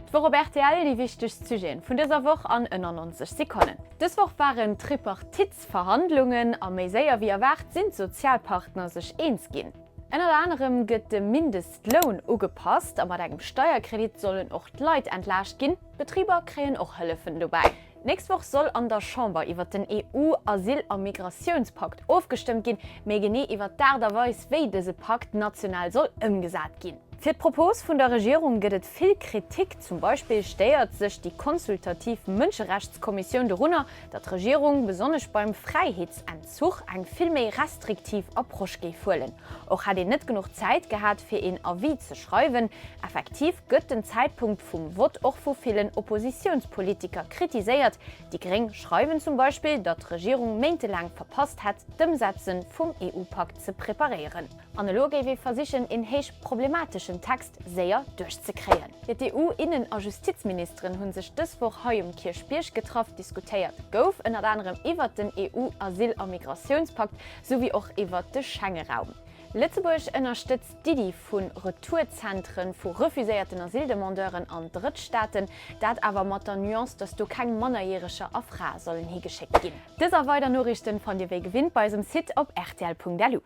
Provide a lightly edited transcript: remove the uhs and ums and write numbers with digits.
D'Woch op rtl, déi wichtegst Sujeten vun dëser Woch an ënner 90 Sekonnen. Dës Woch waren Tripartitesverhandlungen a méi séier wéi erwaart sinn d'Sozialpartner sech eens ginn. Ënnert anerem gëtt de Mindestloun ugepasst a mat engem Steierkredit sollen och d'Leit entlaascht ginn. D'Betriber kréien och Hëllefen dobäi. D'nächst Woch soll an der Chamber iwwer den EU-Asyl a Migratiounspakt ofgestëmmt ginn, méi genee iwwer d'Aart a Weis, wéi dëse Pakt national soll ëmgesat ginn. Fir d'Propos vun der Regierung gëtt et vill Kritik. Zum Beispill stéiert sech déi consultativ Mënscherechtskommissioun dorunner, datt d'Regierung besonnesch beim Fräiheetsentzuch eng vill méi restriktiv Approche géif huelen. Och hätt een net genuch Zäit gehat, fir een Avis ze schreiwen. Effektiv gëtt den Zäitpunkt vum Vott och vu villen Oppositiounspolitiker kritiséiert. Déi Gréng schreiwen zum Beispill, datt d'Regierung méintelaang verpasst hätt, d'Ëmsetze vum EU-Pakt ze preparéieren. An elo géif ee versichen, een héich problemateschen Text séier duerchzekréien. D'EU-Innen a Justizministeren hu sech dës Woch hei um Kierchbierg getraff. Diskutéiert gouf ënnert anerem iwwert den EU-Asyl a Migratiounspakt, souwéi och iwwert de Schengeraum. Lëtzebuerg ënnerstëtzt d'Iddi vu Retourzentren vu refuséierten Asyldemandeuren an Drëttstaaten. Dat awer mat der Nuance, datt do keng Mannerjäreger a Frae sollen higeschéckt ginn. Dës a weider Noriichten fannt Dir wéi gewinnt bei eis um Site op rtl.lu.